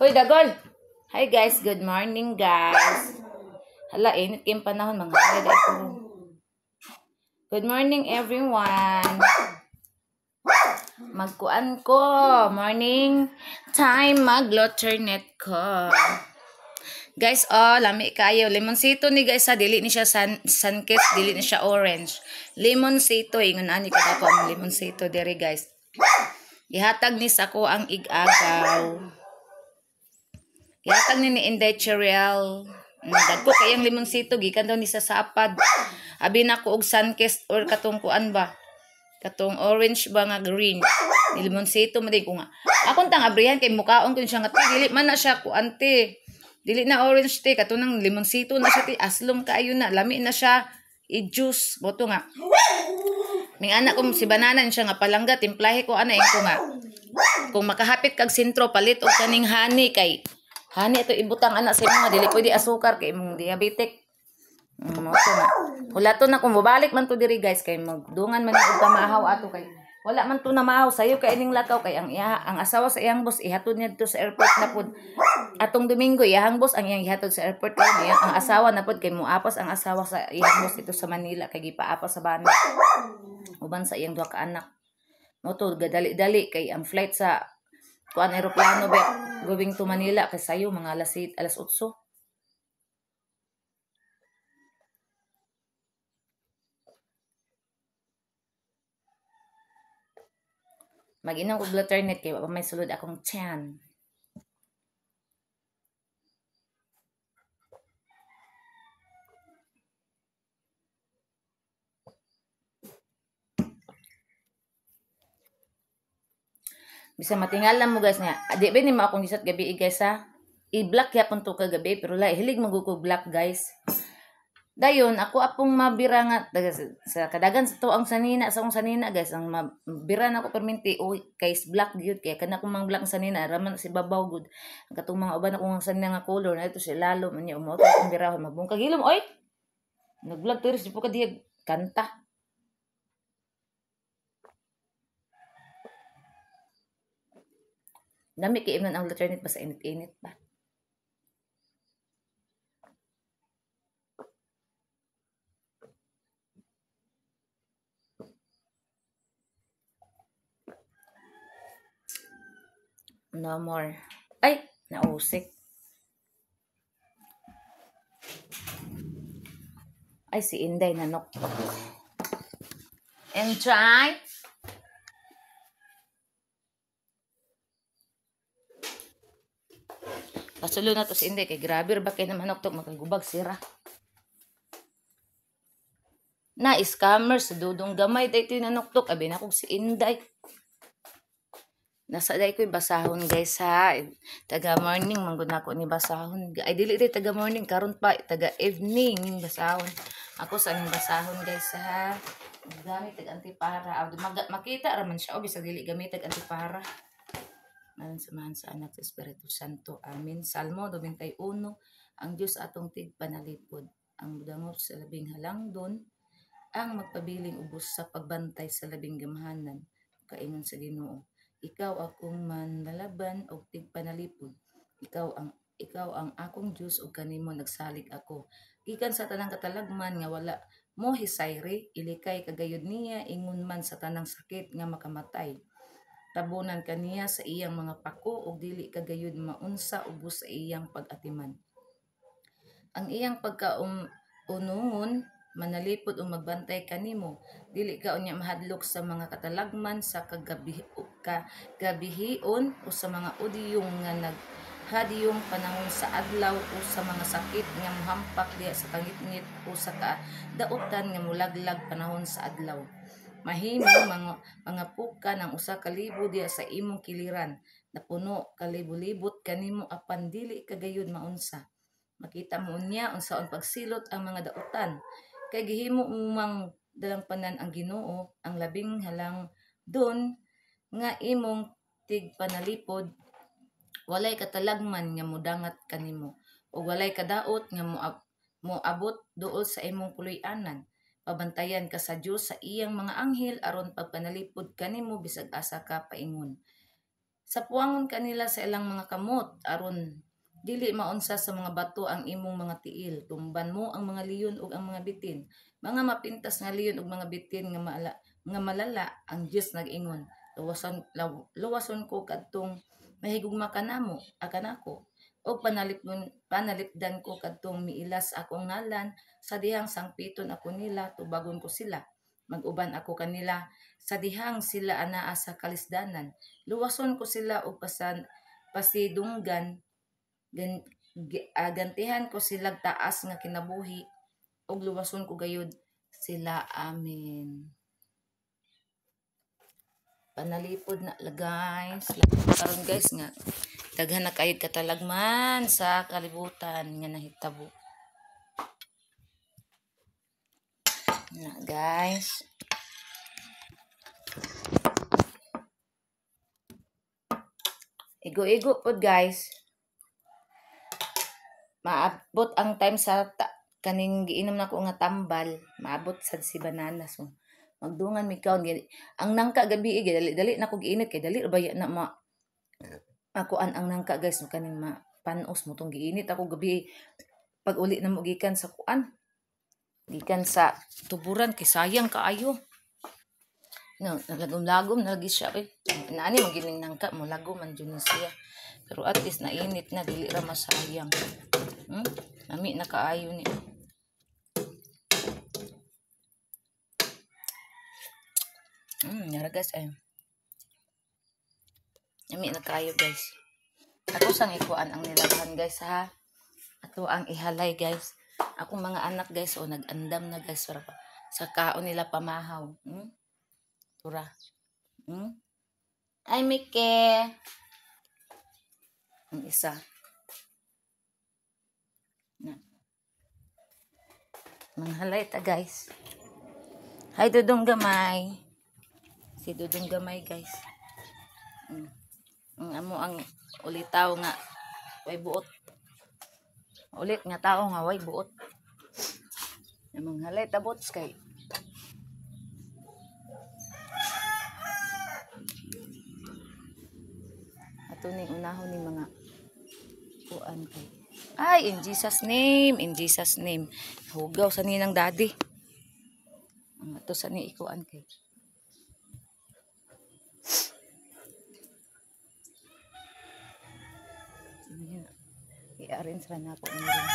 Hoy, dagol! Hi guys, good morning guys. Hala, init kayong panahon, mga hangay dahil ko. Good morning everyone. Magkuan ko. Morning time, mag-lotternet ko. Guys, oh, lami kayo. Lemonsito ni guys ha, dili ni siya sunkist, dili ni siya orange. Lemonsito, ingon ani kada ko ang lemonsito diri guys. Ihatag ni sa ko ang igagaw. Ihatag ni Inday Cheriel. Dagko kayang lemonsito gikan daw ni sa sapad. Abi na ko og sunkist or katong kuan ba? Katong orange ba nga green. Ni lemonsito man ko nga. Akon tang abrihan kay mukaon ko siya nga dili man na siya kuan te. Dili na orange te, kato nang limonsito na siya te, aslom kaayo na, lami na siya, i-juice, boto nga. Ming anak ko si banana siya nga palangga, timplahe ko ana ko nga. Kung makahapit kag sentro, palit og kaning honey kay honey ito ibutang ana sa imong nga dili pwede asukar kay imong diabetic. Mo to nga. Hulaton na kung mobalik man to diri guys kay magdungan man og pamahaw ato kay wala man to na mahaw sayo kay ining lakaw kay ang iya, ang asawa sa iyang boss ihatod niya dito sa airport na pud atong Domingo iyang boss ang iyang ihatod sa airport kay ang asawa na pud kay moapas ang asawa sa iyang boss dito sa Manila kay gipaapas sa bana uban sa iyang duha ka anak mo to gadali-dali kay ang flight sa kuan eroplano ba going to Manila kay sayo mga alas 8. Mag-inom ko Blutternet kay wa pa may sulod akong tiyan. Bisa matingala mo guys nga. Di ba ni mo akong gisat gabi guys ha? I-block yapon to kagabi pero la hilig maguko block guys. Dayon ako apong mabira nga sa kadagan sa to ang sanina sa akong sanina guys ang mabira na ako perminti o kay black gyud kay kana akong mang black sanina raman si babaw gud ang katong mga uban akong sanina nga color na ito si lalo man niya umoto akong birahon magbungkag hilom oy nag-vlog pero si po ka diha kanta. Dami kay imnon ang alternate basta init-init pa. No more. Ay, nausik. Ay, si Inday nanoktok. And try. Pasulo na to si Inday. Kay grabe ba kayo naman nanoktok. Makagubag sira. Na, scammer sa dudong gamay. Dahil ito yung nanoktok. Abi na kong si Inday. Nasa day ko'y basahon guys ha. Taga morning manggod na ako ni basahon. Ay dili day taga morning karon pa taga evening basahon. Ako sa ning basahon guys ha. Gamit tag antipara. Makita ra man siya o bisag dili gamit tag antipara. Ngalan sa Amahan, sa Anak, sa Espiritu Santo. Amen. Salmo 91. Ang Dios atong tigpanalipod, ang mudangop sa labing halangdon, ang magpabiling ubos sa pagbantay sa labing gamhanan, kaingon sa Ginoo. Ikaw akong manlalaban og tigpanalipod. Ikaw ang akong Dios ug kanimo nagsalig ako. Gikan sa tanang katalagman nga wala mo hisayri, ilikay kagayod niya ingon man sa tanang sakit nga makamatay. Tabunan kaniya sa iyang mga pako ug dili kagayod maunsa ubos sa iyang pag-atiman. Ang iyang pagkaunungon manalipod o magbantay kanimo, dili ka unya mahadlok sa mga katalagman sa kagabihion o sa mga udiyong nga naghadiyong panahon sa adlaw o sa mga sakit nga mohampak diha sa kangitngit o sa kadautan nga molaglag panahon sa adlaw. Mahimo mga puka ng 1,000 diha sa imong kiliran napuno kalibulibot kanimo apan dili kagayod maunsa. Makita mo unya unsaon pagsilot ang mga dautan. Kay gihimo mang dalangpanan ang Ginoo ang labing halang don nga imong tigpanalipod, walay katalagman nga modangat kanimo ug walay kadaot nga moabot duol sa imong puloy-anan. Pabantayan ka sa Dios sa iyang mga anghel aron pagpanalipod kanimo bisag asa ka paingon. Sapuangon kanila sa ilang mga kamot aron dili maunsa sa mga bato ang imong mga tiil. Tumban mo ang mga leon ug ang mga bitin, mga mapintas nga leon ug mga bitin nga malala. Ang Dios nag-ingon, luwason ko kadtong mahigugma kanamo, kanako, og panalipdan ko kadtong miilas akong ngalan. Sa dihang sangpiton ako nila, tubagon ko sila. Mag-uban ako kanila sa dihang sila anaa sa kalisdanan. Luwason ko sila og pasidunggan, gantihan ko sila taas nga kinabuhi, og luwason ko gayud sila. Amen. Panalipod na la guys. Karon guys nga daghan na kayod katalagman sa kalibutan nga nahitabo. Na guys. Igo-igo pod guys. Maabot ang time sa kaning giinom nako nga tambal, maabot sad si banana, so magdungan mi kaon. Ang nangka gabi dali-dali nako giinit kay dali ra ba na ma akuan ang nangka guys, no kaning mapanos mo tong giinit ako gabi pag uli na mo gikan sa kuan, gikan sa tuburan kay sayang kaayo. No, nalagom-lagom na lagi siya eh. Naani mo gining nangka mo lagom man jud siya. Pero at least nainit na, dili ra masayang. Nami na kaayo ni. Nara guys ay. Nami na kaayo guys. Ako sang ikuan ang nilabhan guys ha. Ato ang ihalay guys. Akong mga anak guys o nag-andam na guys para sa kaon nila pamahaw. Tura. Ay Mike. Ang isa. Na. Manghalay ta guys. Hi Dudong Gamay. Si Dudong Gamay guys. Ang amo ang ulitaw nga way buot. Ulit nga tao nga way buot. Manghalay ta bots kay. Ato ning unahon ni mga kuan kay. Ay, in Jesus name, in Jesus name. Hugaw sa ninang daddy. Ang ato sa ni ikuan kay. I-arrange ra na ako meron.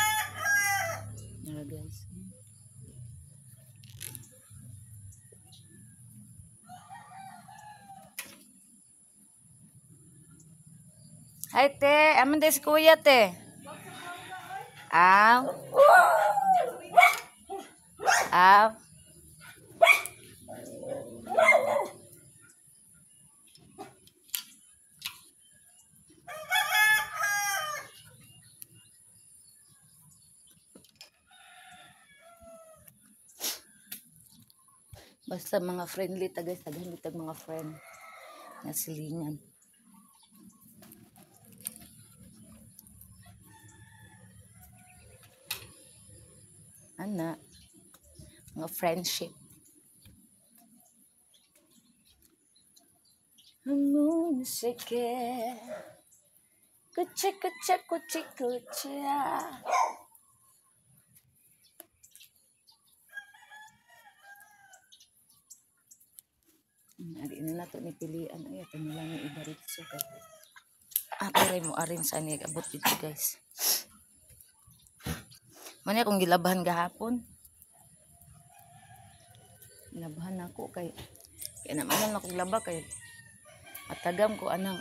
Nara guys. Hi te, aman des kuya te. Aw. Aw. Basta mga friendly ta guys, daghan bitag mga friend na silingan. Ana, mga friendship. Amun seke, kuchi kuchi kuchi kuchi. Ari na nato ni pilian ay ato na lang ni ibaritso kay. Ako ray mo arin sa ni abot dito guys. Man akong gilabahan gahapon. Gilabahan ako kay kay naman akong laba kay atagam ko anang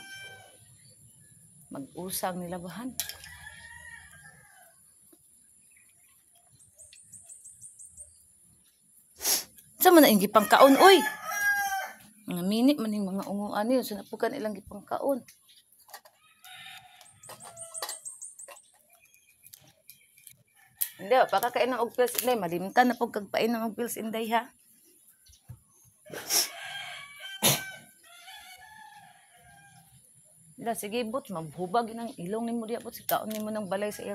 mag-usang nilabahan. Sa man na gipangkaon oy. Mga minit man yung mga unguan niyo, sinapukan ilang gipangkaon. Hindi, pakakain ng og pills inday, malimtan na pug kagpain ng og pills inday ha. Ila sige but mabhubag nang ilong nimo diha but kaon nimo ng balay sa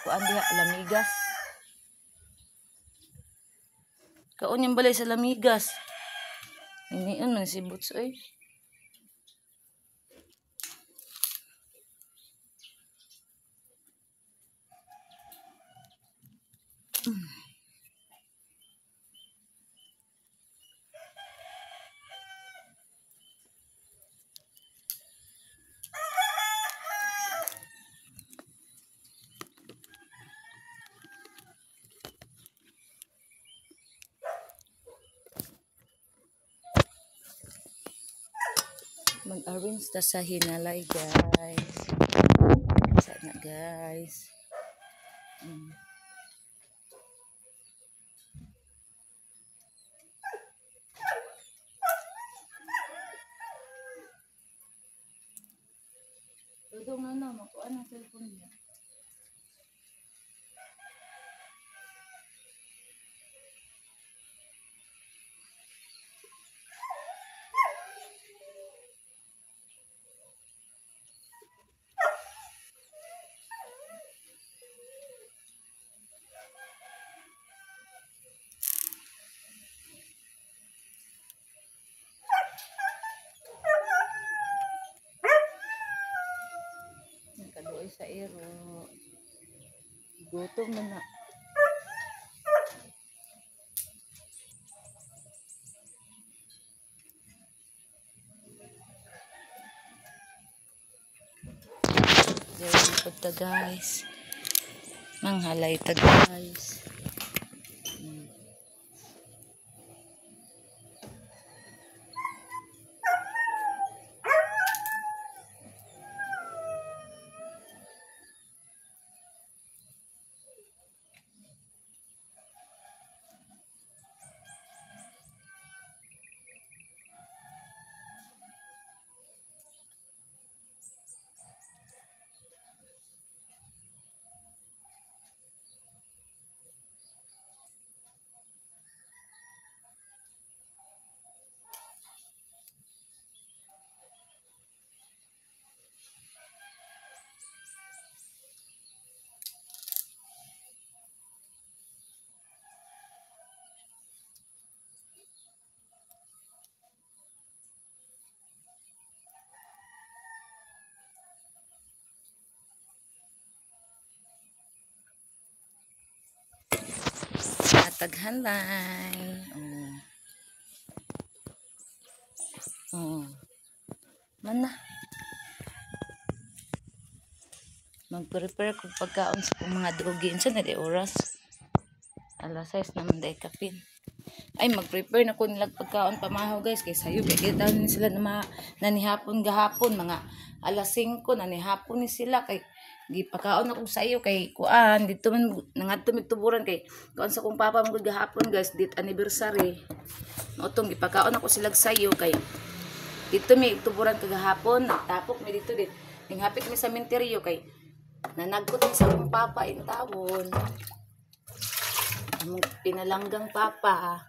kuan diha lamigas. Kaon yung balay sa lamigas. Iniun man si Boots oy. Mag-arrange ta sa hinalay, guys. Sana, guys. Dudong na makuha ng cellphone niya. Nakaduoy sa iro. Gutom na na. Diyan ta, guys. Manghalay ta, guys. Taghalay. Oh. Oh. Mana. Mag-prepare ko pagkaon sa mga dugi. Unsa na di oras? Alas 6 naman day kapin. Ay, mag-prepare na ko nilag pagkaon pamahaw, guys. Kay sayo, kay kita ni sila na nanihapon gahapon. Mga alas 5, nanihapon ni sila. Kay gipakaon ako sa iyo kay kuan dito man nangadto migtuburan kay kuan sa kong papa man gahapon, guys, dit anniversary motong gipakaon ako sila sa iyo kay dito mi tuburan kagahapon, nagtapok mi dito dit ning hapit mi sa menteryo kay nanagkot mi sa akong papa in tawon, among pinalanggang papa.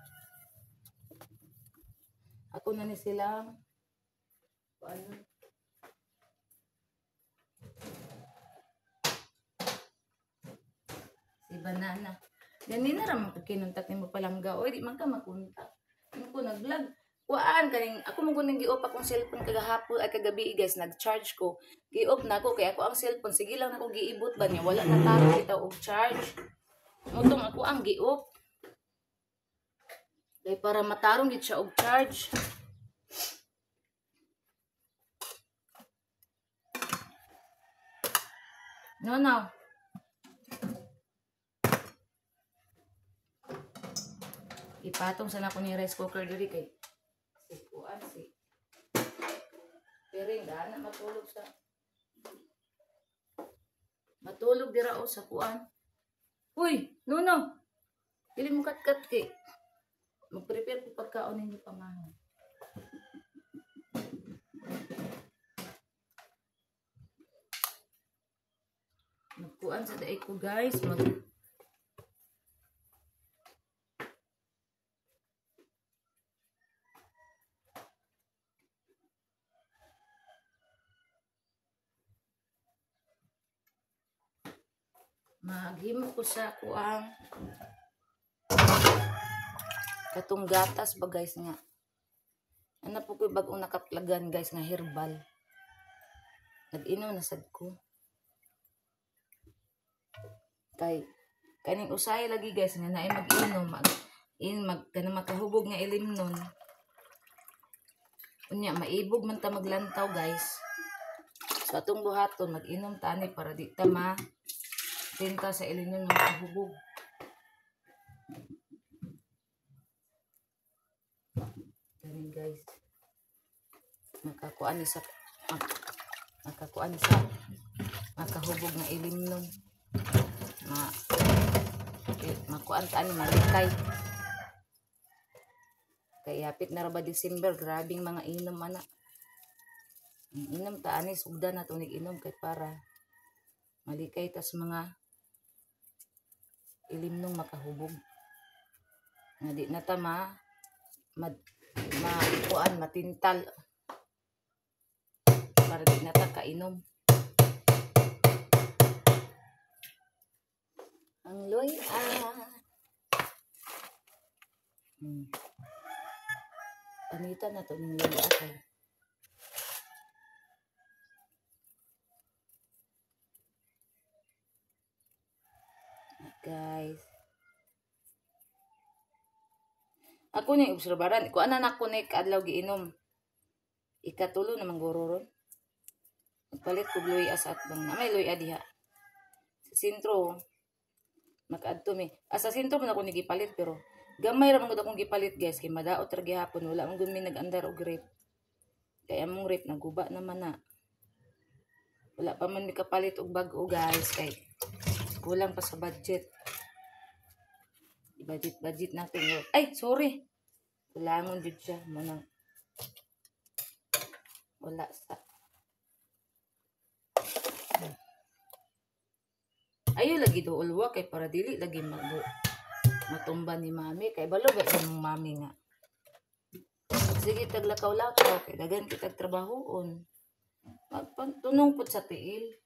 Ako na ni silang kuan. Si banana. Ganina ra man ko kinontak nimo palangga. Oy, di man ka makontak. Mo ko nag-vlog. Kuan kaning ako man kuning gi-off akong cellphone kagahapon ay kagabi, guys, nag-charge ko. Gi-off na ako kay ako ang cellphone sige lang nako giibot ba niya wala na taro kita og charge. Motong ako ang gi-off. Kay para matarong gid siya og charge. No, no. Ipatong sana ko ni rice cooker diri kay si kuan si Piring dana matulog sa matulog dira o sa kuan. Uy, Nuno. Dili mo katkat kay mag-prepare ko pagkaon ninyo pamahaw. Magkuan sa daig ko, guys, mag maghimo ko sa kuang katong gatas ba, guys, nga ano po ko bagong nakaplagan, guys, nga herbal. Nag-inom na sad ko kay Kaning usay lagi guys nga naay mag-inom, mag kanang makahubog nga ilimnon. Unya maibog man ta maglantaw guys. So atong buhaton mag-inom ta ani para di ta ma tinta sa ilimnon nga makahubog. Kani guys. Makakuan ni sa makahubog nga ilimnon. Makuan ta ani malikay. Kay hapit na ra ba December, grabing mga inom ana. Inom ta ani, sugdan na tunig inom kay para malikay tas mga ilimnong makahubog. Nga di na ta makuan matintal para di na ta kainom. Ang luya. Panita na to ng luya kay. Guys. Ako ni obserbaran, ko ana nako ni kaadlaw giinom. Ikatulo na mangguro ron. Nagpalit ko luya sa atbang na may luya diha. Sa sentro makaadto mi. Sa sentro man ako ni gipalit pero gamay ra man gud akong gipalit guys kay madaot ra gihapon, wala man gud mi nag-andar og rep. Kay among rep naguba naman na. Wala pa man mi kapalit og bag-o guys kay kulang pa sa budget. I-budget natin. Ay, sorry. Kulangon jud siya mo nang wala sa. Ayo lagi do ulwa kay para dili lagi matumba ni mami kay balo ba imong mami nga. Sige taglakaw-lakaw kay dagan kitag trabahoon. Magpantunong pud sa tiil.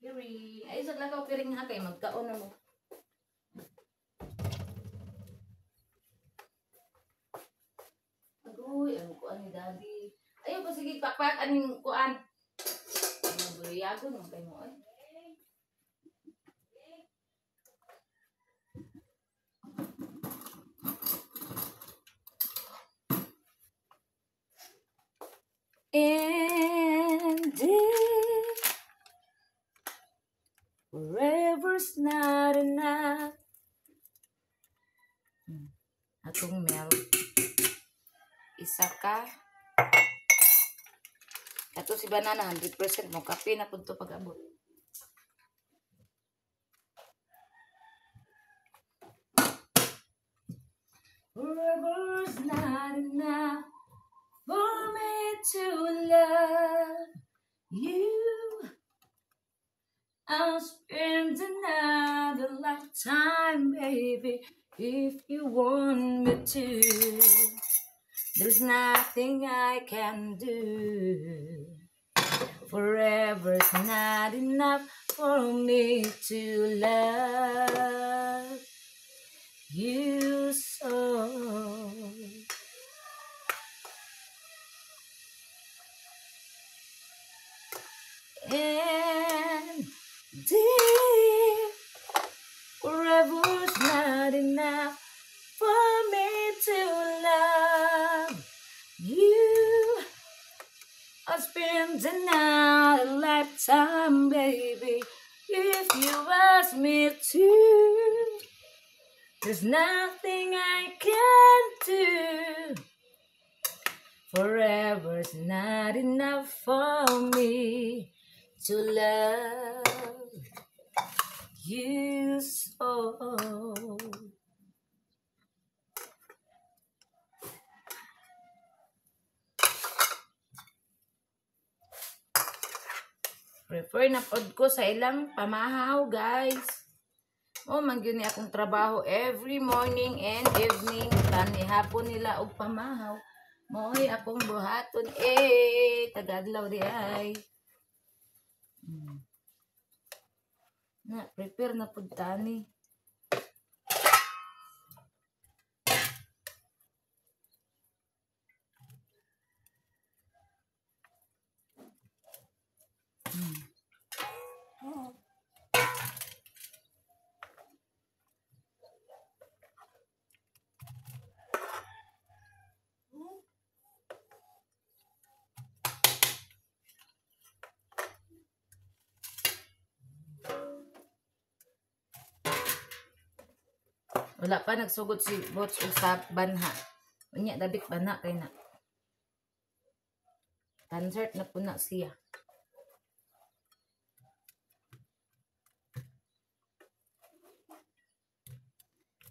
Piring. Ay sa lakaw piring ha kay magkaon na mo. Agoy, ang kuan ni daddy. Ayaw pa sige pakpak aning kuan. Buliyagon man kay mo ay. And if forever's not enough. Atong milk. Isa ka. Ato si banana 100% mo kape na pud to pag-abot. Forever's not enough for me to love you. I'll spend another lifetime, baby, if you want me to. There's nothing I can do. Forever's not enough for me to love you so. And dear, forever's not enough for me to love you. I'll spend another lifetime, baby, if you ask me to. There's nothing I can do. Forever's not enough for me to love you so. Prefer na pod ko sa ilang pamahaw, guys. Oh, man gyud ni akong trabaho every morning and evening. Kani hapon nila og pamahaw. Mo'y akong buhaton eh. Tagadlaw di ay. Na, prepare na pud tani. Wala pa nagsugod si Bots og sa banha. Unya dabit banha kay na. Concert na po na siya.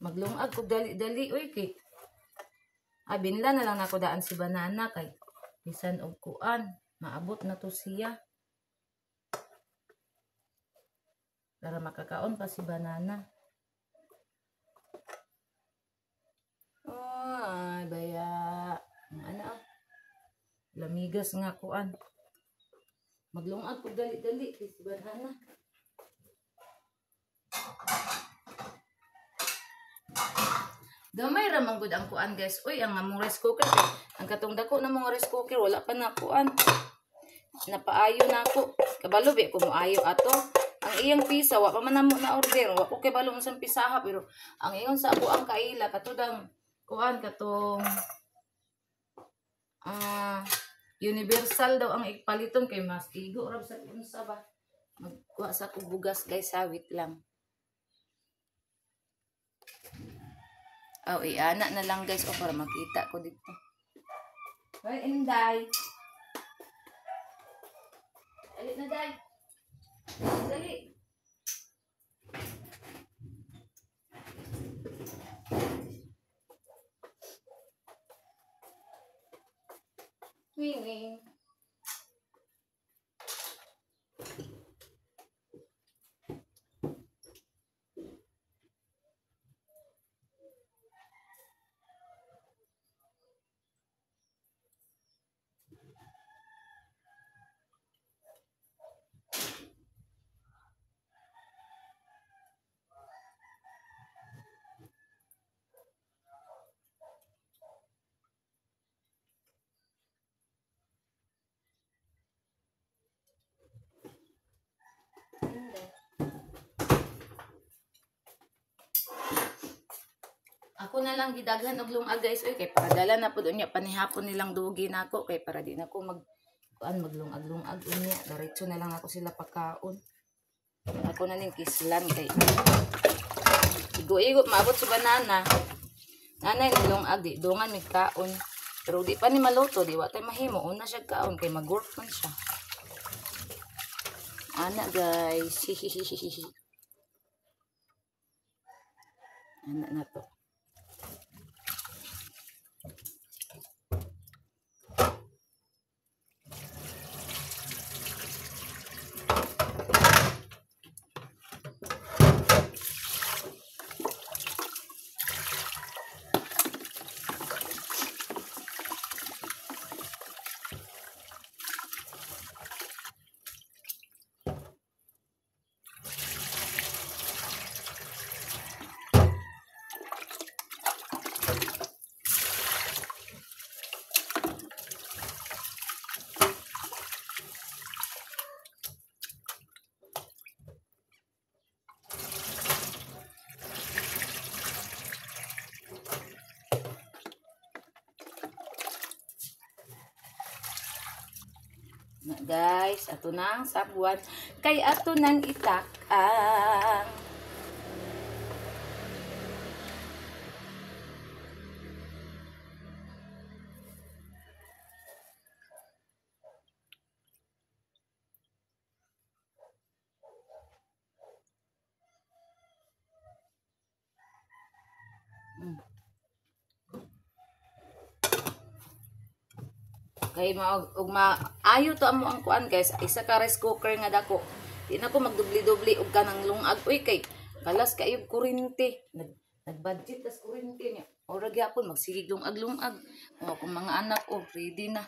Maglungag ko dali-dali oy kay. Binla na lang nako daan si banana kay bisan og kuan, maabot na to siya. Para makakaon pa si banana. Ay, baya. Ano? Lamigas nga kuan. Maglungag ko dali-dali kay si banana. Gamay ra man gud ang kuan guys. Uy, ang among rice cooker kay ang katong dako na mong rice cooker wala pa na kuan. Napaayo na ako. Kabalo bi ko moayo ato. Ang iyang pisa wa pa man namo na order. Wa ko kay balo unsang pisaha pero ang ingon sa ako ang kaila katudang kuan katong universal daw ang ipaliton kay mas igo ra sa unsa ba. Magkuha sa ko bugas guys, sawit lang. Oh, iana na lang guys o para makita ko dito. Hoy, Inday. Dali na, Day. Dali. Wing wing. Ako na lang gidaghan og lungag guys oy kay para dala na pud unya panihapon nilang dugi nako kay para di nako mag kuan maglungag-lungag unya diretso na lang ako sila pagkaon. Ako na ning kislan kay igo-igo maabot sa banana. Nanay nilungag di dungan mig kaon. Pero di pa ni maluto di wa tay mahimo una siya kaon kay mag-work man siya. Ana guys. Ana na to. Na guys, ato nang sabwan kay ato nang itak ang kay maayo to amo ang kuan guys, isa ka rice cooker nga dako. Di na ko magdubli-dubli og kanang lungag uy kay kalas kayo kuryente. Nag-budget tas kuryente niya. Ora gyapon magsigig lungag-lungag. O akong mga anak oh, ready na.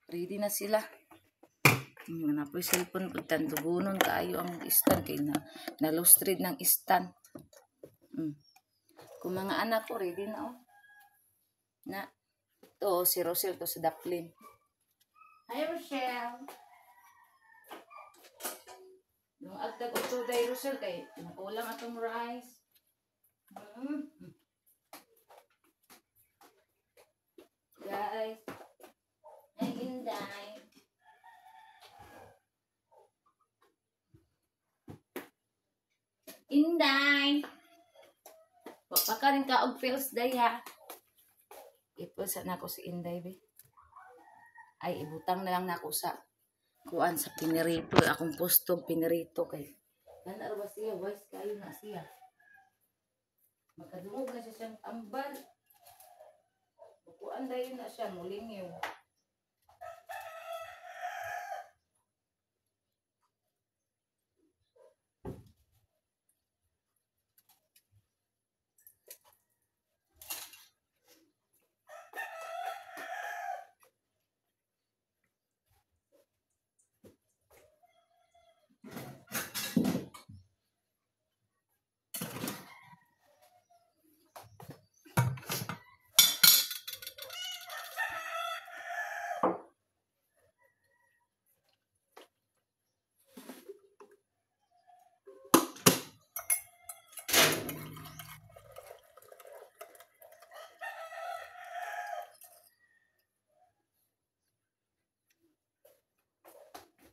Ready na sila. Nga na po cellphone ko tandugonon kaayo ang stand kay na nalustrid ng stand. Kung mga anak ko ready na oh. Na to si Rosel to si Daplin. Hi Rochelle. Nung agtag og day Rochelle kay nakulang atong rice. Guys. Hi Inday. Inday. Wa pa ka rin ka og pills day ha. Ipulsa na ako si Inday be. Ay ibutang na lang nako sa kuan sa pinirito, akong pustog pinirito kay. Kana ra ba siya wise kayo na siya. Makadungog na siya siyang tambal. Kuan dayon na siya mulingyo.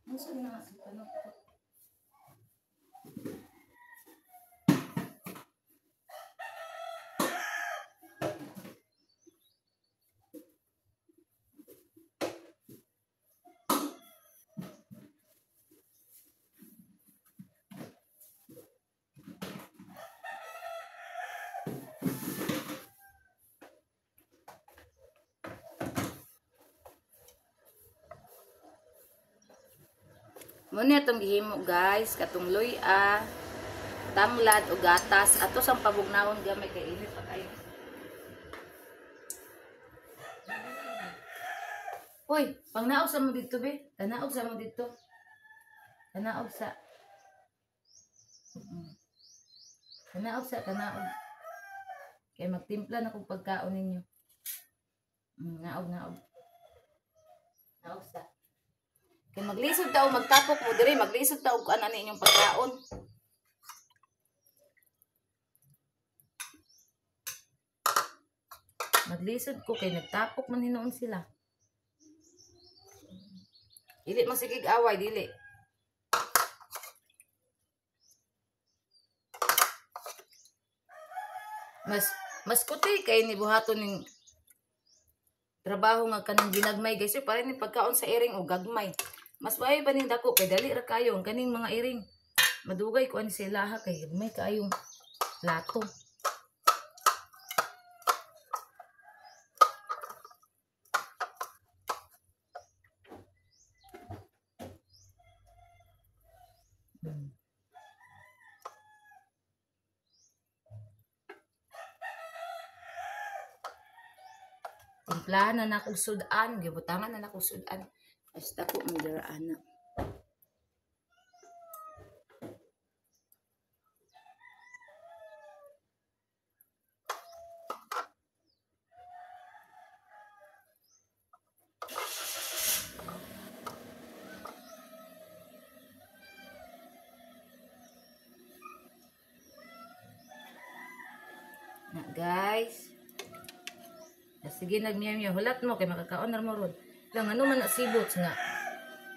Unsa na sa panukot? Muna itong gihimo guys, katong luya, tanglad o gatas. Ato sang pabugnawon gamay kay init pa kayo. Hoy, pangnaog sa mo dito be. Tanaog sa mo dito. Tanaog sa. Tanaog sa, tanaog. Kay magtimpla na kong pagkaon ninyo. Naog, naog. Naog sa. Kay maglisod ta og magtapok mo diri, maglisod ta og kuan ani inyong pagkaon. Maglisod ko kay nagtapok man hinuon sila. Dili masigig away, dili. Mas kuti kay ni buhaton ning trabaho nga kanang ginagmay guys, para ni pagkaon sa iring o gagmay. Mas maayo pa ning dako kay dali ra kayo ang kaning mga iring. Madugay ko ani sila ha kay gagmay kaayong plato. Timplahan na nakong sudan, gibutangan na nakong sudan. Basta ko mandira ana. Na guys. Sige nagmiyaw-miyaw, hulat mo kay makakaon ra mo ron. Lang ano man na sibot nga.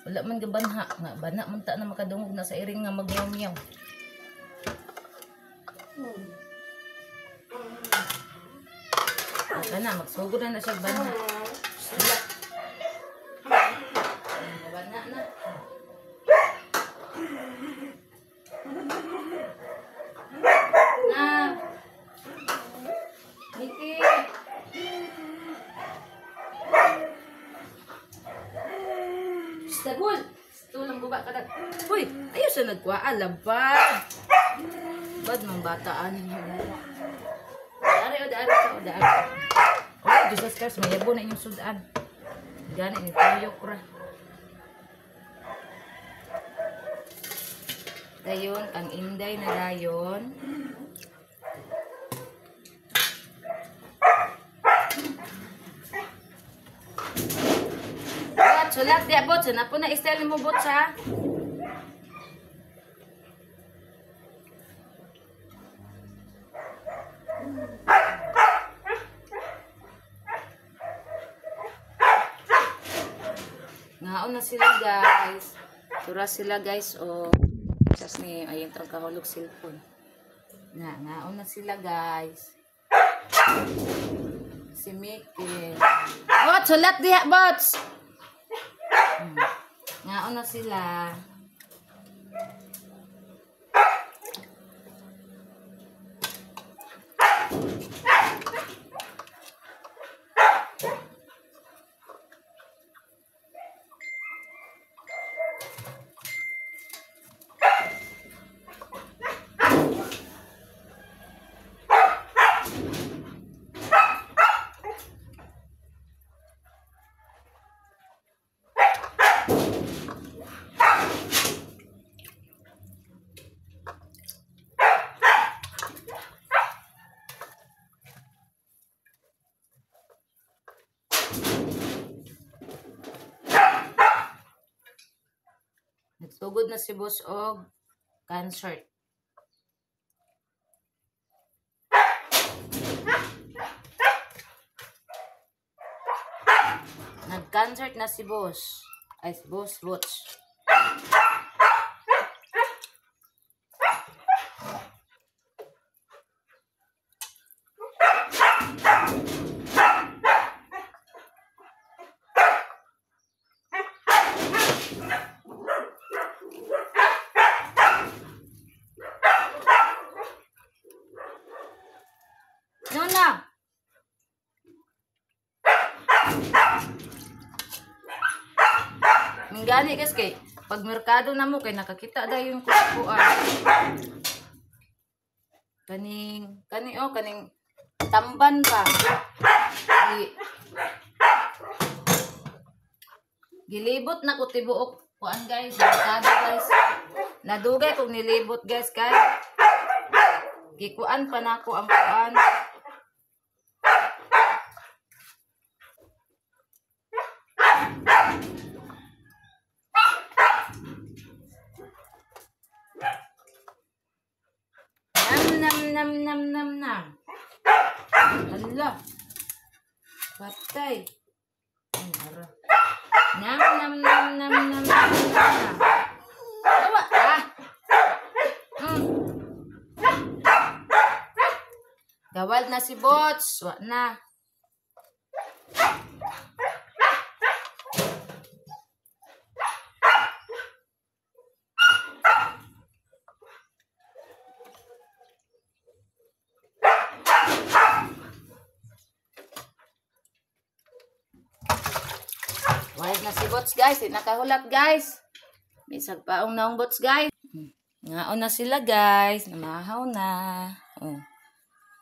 Wala man gabanha nga bana man ta na makadungog na sa iring nga magmiyaw-miyaw. Kana magsugod na siya banha. Wala. Bana na. Na. Miki. Stagul. Tulang guba ka. Uy, ayaw siya nagkuhaan. Labad. Bad mang bataan. Dari o dari ka o dari. Oh, Jesus Christ, mayabo na inyong sudan. Gani ni tuyok ra. Dayon, ang Inday na dayon. Sulat di abot, sana po na style mo bot sa. Ngaon na sila guys. Tura sila guys o. Oh. Sas ni ayun tong kahulog cellphone. Na, ngaon na sila, guys. Si Mickey. Bots, hulat diha, bots! Ngaon na sila. Nagsugod na si Boss og concert. Nag-concert na si Boss. Ay, si Boss Butch. Nona. Minggani guys kay pag merkado na mo kay nakakita dayon ko kuan. Kaning kani oh kaning tamban ba. Gilibot na ko tibuok kuan guys, merkado guys. Nadugay kog nilibot guys kay gikuan pa nako ang kuan. Nam nam nam nam nam. Hala. Patay. Ay, nam nam nam nam nam nam. Awa ah. Gawal na si Bots. Wa na. Wild na si Bots guys. Di nakahulat guys. May sagpaong naong Bots guys. Ngaon na sila guys. Namahaw na. Oh.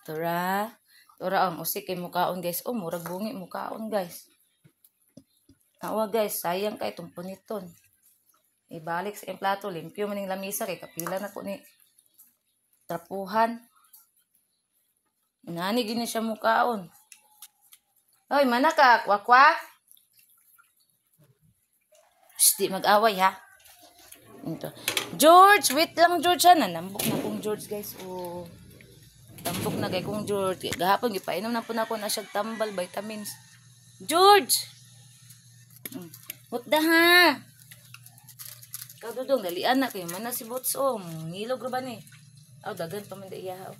Tura. Tura ang usik kay mukaon guys. Oh, murag bungi mukaon guys. Awa guys, sayang kay itong puniton. Ibalik sa iyang plato. Limpyo maning lamisa kay kapila na ko ni trapuhan. Nani gini siya mukaon. Hoy, manaka, kwakwa. Shh, di mag-away ha. Ito. George, wait lang George ha. Nanambok na kong George guys. Oh. Tambok na kay kong George. Gahapon gipainom na po na ako na siyang tambal vitamins. George. Hutda ha. Ikaw dudong dalian na kayo man na si Bots oh. Ngilog ra ba ni? Aw dagan pa man iya ha.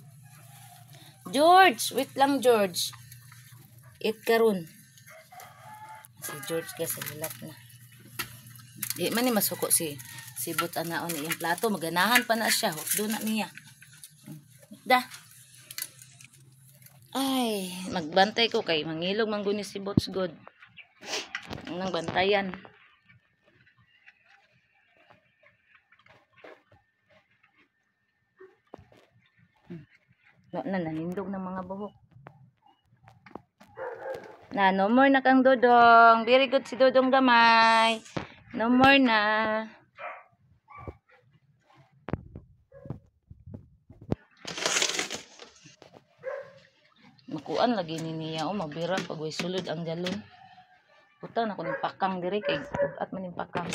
George, wait lang George. Eat karon. Si George guys, nilap na. Di man ni masuko si Bots anaon iyang plato, maganahan pa na siya, hukdo na niya. Da. Ay, magbantay ko kay mangilog mangguni si Bots god. Nang bantayan. No, na nanindog ng mga buhok. Na no more na kang Dodong. Very good si Dodong gamay. No more na. Makuan lagi ni niya o mabira pag way sulod ang galon. Butang na ko ning pakang diri kay at man ning pakang.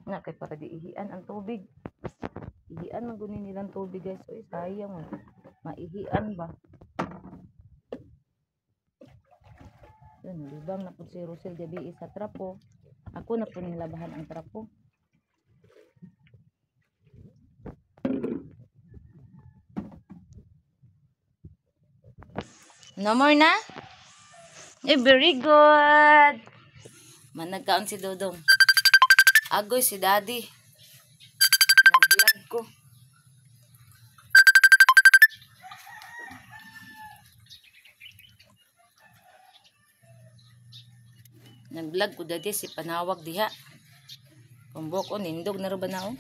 Na kay para di ihian ang tubig. Ihian man guni nilang tubig guys. Oy sayang oh. Maihian ba? Yun, libang na pud si Rosel gabi sa trapo. Ako na po nilabahan ang trapo. No more na? Eh, very good. Managkaon si Dodong. Agoy si Daddy. Nag-vlog ko. Nag-vlog ko Daddy si panawag diha. Kumbok ko nindog na ro ba na oh.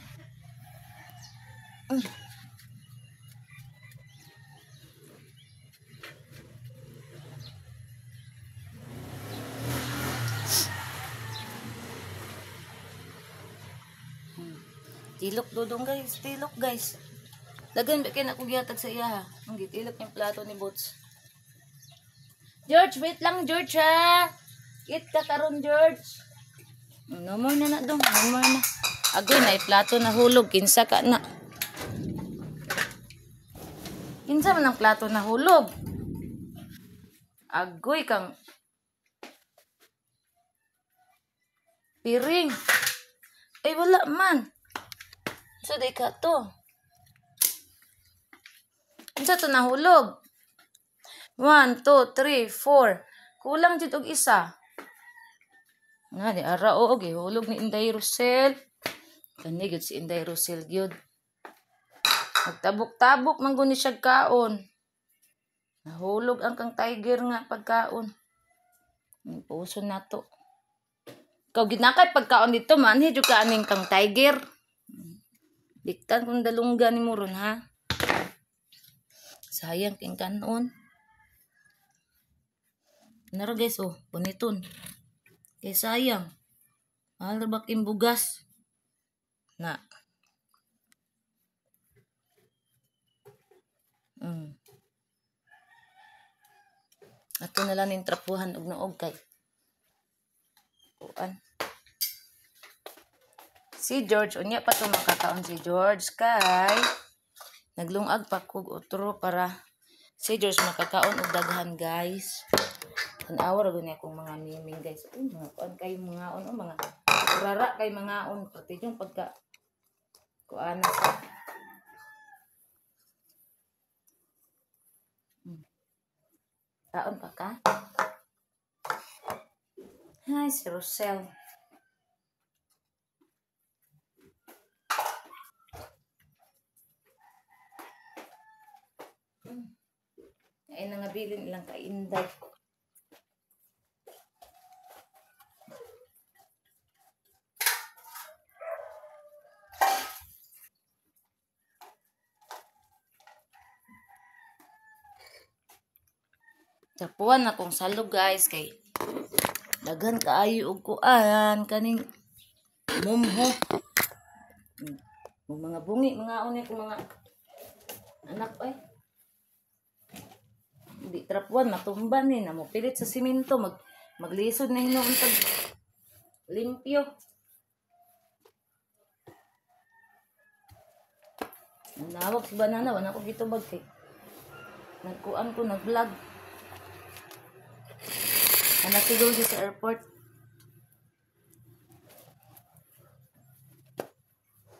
Tilok Dodong guys, tilok guys. Dagan ba kay na akong gihatag sa iya ha. Ang gitilok yung plato ni Boots. George, wait lang George ha. Eat ka karon George. No more na na dong, no more na. Agoy na plato na hulog, kinsa ka na. Kinsa man ang plato na hulog? Agoy kang piring. Ay wala man. So, di ka to. Unsa to nahulog? 1, 2, 3, 4. Kulang dito og isa. Nga, di ara o, gihulog ni Inday Rosel. Kani gyud si Inday Rosel gyud. Magtabok-tabok man guni siya kaon. Nahulog ang kang tiger nga pagkaon. Puso na to. Ikaw ginakay pagkaon dito man, hidyo ka aning kang tiger. Diktan kung dalungga ni mo ron, ha? Sayang king kanon. Naro guys, oh, puniton. Kay sayang. Mahal ra ba king bugas? Na. Ato na lang ning trapuhan og noog kay kuan. Si George, unya pa to makakaon si George kay naglungag pa kog otro para si George makakaon og daghan guys. Tan-awa ra gud niya akong mga miming guys. Uy, mga kuan kay mga on, oh, mga rara kay mga on pati yung pagka kuan sa. Taon pa ka? Hi, si Rosel. Ay nangabilin ilang kainday. Tapuan akong salog guys kay daghan kaayo og kuan kaning mumho. Mga bungi mga unay ko mga anak oy. Di trapuan matumban ni na mo pilit sa simento maglisod na hinuon pag limpyo. Nanawag si banana wala ko gitubag kay nagkuan ko nag-vlog. Anak siguro siya sa airport.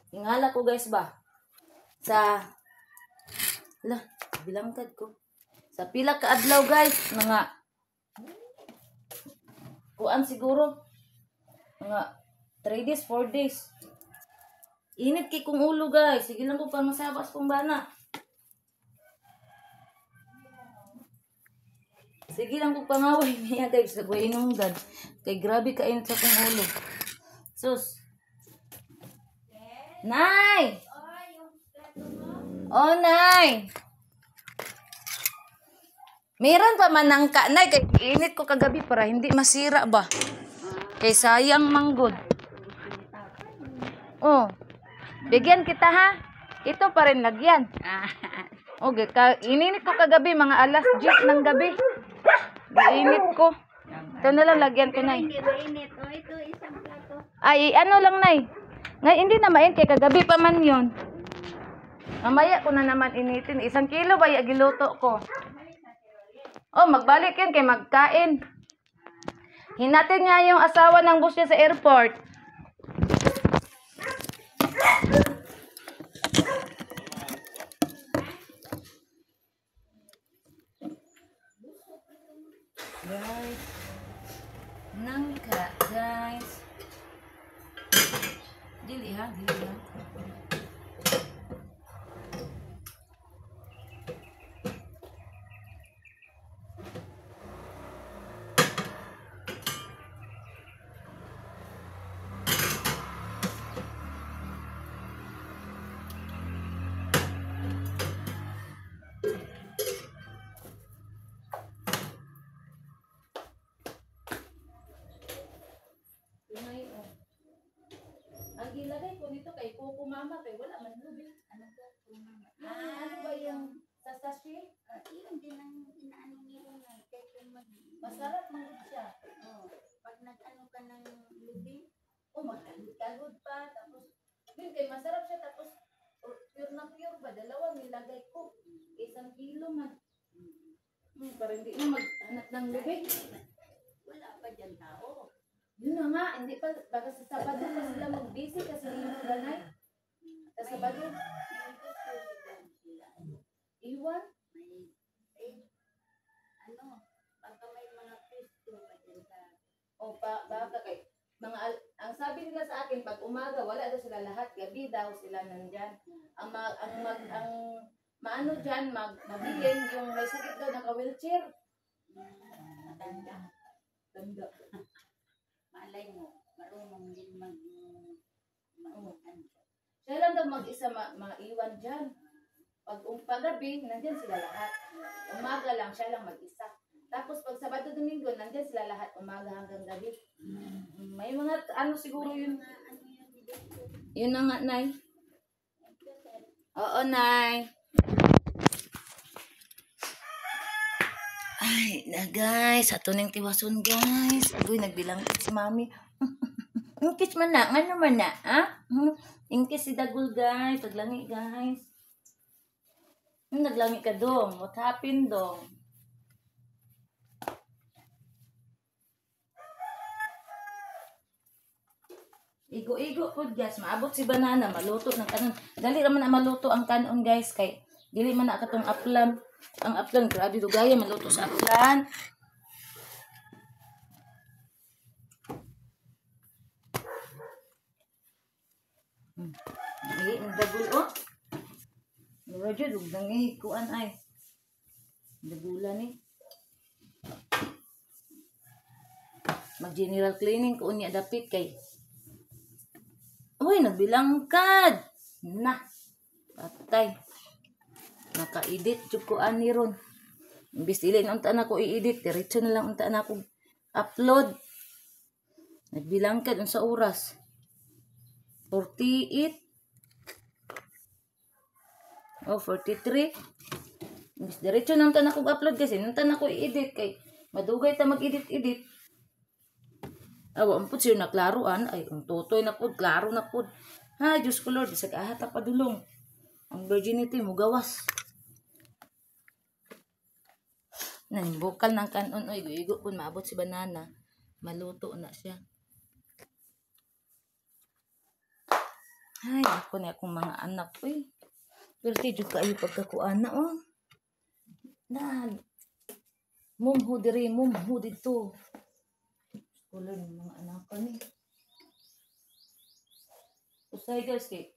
Ingala ko guys ba sa la bilangkad ko. Sa pila ka adlaw guys, mga kuan siguro mga 3 days, 4 days. Init kay kong ulo guys. Sige lang ko pa masabas kong bana. Sige lang ko pangaway niya guys sa guinungdan. Kay grabe ka init sa kong ulo. Sus. Nay. Oh, nay. Meron pa man ang ka, nay, kay init ko kagabi para hindi masira ba. Kay sayang manggod. Oh. Bigyan kita ha. Ito pa rin lagyan. Okay, ininit ko kagabi mga alas 10 ng gabi. Init ko. Ito na lang lagyan ko, nay. Hindi mainit. Oh, ito isang plato. Ay, ano lang, nay. Ngay hindi na mainit kay kagabi pa man 'yon. Mamaya ko na naman initin. 1 kilo ba ya giluto ko. Oh, magbalik yun kay magkain. Hinatid niya yung asawa ng bus niya sa airport. Guys. Nangka, guys. Dili ha, dili ha. Ang ilagay ko nito kay Coco Mama kay wala man lubi. Ano ba po, mama? Ano ba yung sa sachet? Yun din ang inaano ni Ronald. Kaya kung mag... Masarap man siya. Oh, pag nag-ano ka ng lubi, Oh, magkalod-kalod pa. Tapos, yun kay masarap siya. Tapos, pure na pure ba? Dalawa nilagay ko. 1 kilo man. Para hindi na maghanap ng lubi. Wala pa dyan tao. Yun na nga, hindi pa, baka sa Sabado pa sila mag-busy kasi hindi mo ganay. Sa Sabado, May gusto siguro sila. iwan. May, eh, ano, baka may mga pwesto pa dyan sa... O pa, baka kay, mga, ang sabi nila sa akin, pag umaga, wala daw sila lahat, gabi daw sila nandyan. Ang, mag, ang, mag, ang maano dyan, mabilin, yung may sakit daw, naka-wheelchair. Matanda. Tanda. Malay mo, marunong din mag... Oo. Siya lang daw mag-isa maiwan dyan. Pag pagabi, nandyan sila lahat. Umaga lang, siya lang mag-isa. Tapos pag Sabado, Domingo, nandyan sila lahat, umaga hanggang gabi. May mga ano siguro yun. Yun na nga, Nay. Oo, Nay. Ay, na guys. Ato ning tiwason, guys. Agoy, nagbilang si Mami. Ingkis man na. Ngano man na, ha? Ingkis si Dagul, guys. Naglangi, guys. Naglangi ka, dong. What happened, dong? Igo-igo po, guys. Maabot si banana. Maluto ng kanon. Dali raman na maluto ang kanon, guys. Kay dili man na katong aplan. Ang aplan, grabe dugaya maluto sa aplan. Ay, ang dagul, oh. Roger, ug nangihi kuan ay. Dagulan eh. Mag-general cleaning ko unya dapit kay. Uy, nagbilangkad. Na. Patay. Naka-edit jud ko ani ron. Imbis dili na unta na ko i-edit, diretso na lang unta na ako upload. Nagbilangkad unsa oras? 48. Oh, 43. Imbis diretso na unta na ko upload kasi unta na ko i-edit kay madugay ta mag-edit-edit. Awa, ang pud siya na klaroan ay ang tutoy na pud, klaro na pud. Ha, Diyos ko Lord, bisag aha ta padulong. Ang virginity mo gawas. Nan bukal ng kanon oy, igo pud maabot si banana. Maluto na siya. Ay, ako na akong mga anak oy. Pero ti jud kaayo pagkakuana oh. Na mumho diri, mumho didto. Wala ng mga anak ni. Usay guys kay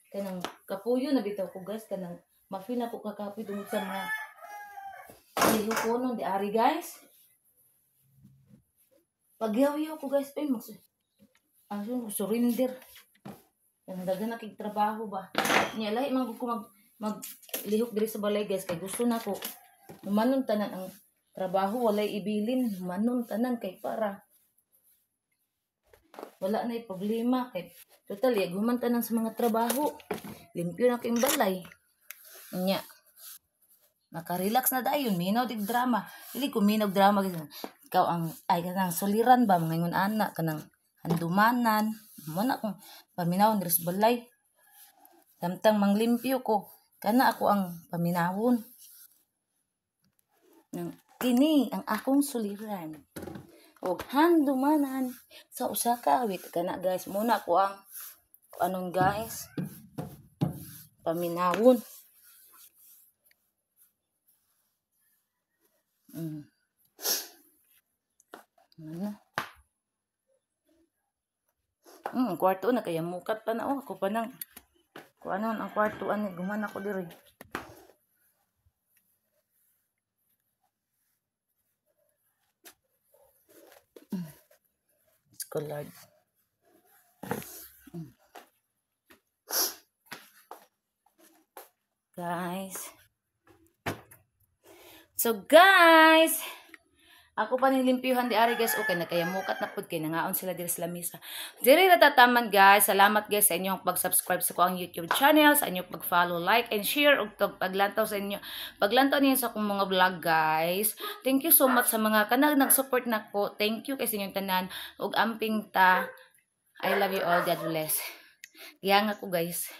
kanang kapuyo na bitaw ko guys, kanang ma-feel na ko kakapoy tungod sa mga lihukonon di ari guys. Pagyaw-yaw ko guys, ay mag surrender. Kanang daghan na kig trabaho ba. Nya lahi man ko maglihok diri sa balay guys kay gusto na ko humanon tanan ang trabaho, walay ibilin, humanon tanan kay para wala na problema kay total human tanan sa mga trabaho, limpyo na kay balay. Nya nakarelax na dayon, minaw dig drama. Dili ko minaw drama guys. Ikaw ang ay kanang suliran ba mga ingon ana kanang handumanan. Mo na akong paminaw diri sa balay. Samtang manglimpyo ko, kana ako ang paminawon. Nang kini ang akong suliran og handumanan sa usa ka awit kana guys. Muna ko ang anong guys paminawon. Kwarto na kaya mukat pa na oh, ako pa nang kuanon ang kwarto ani guman ako diri. Scholar. Guys. So guys, ako pa nilimpyuhan di ari, guys. Okay na kaya mukat na pud kay nangaon sila diri sa lamisa. Diri na tataman, guys. Salamat, guys, sa inyong pag-subscribe sa akong YouTube channel, sa inyong pag-follow, like and share ug tog paglantaw sa inyo. Paglantaw niyo sa akong mga vlog, guys. Thank you so much sa mga kanang nag-support nako. Thank you kay sa inyong tanan ug amping ta. I love you all. God bless. Giyang ako, guys.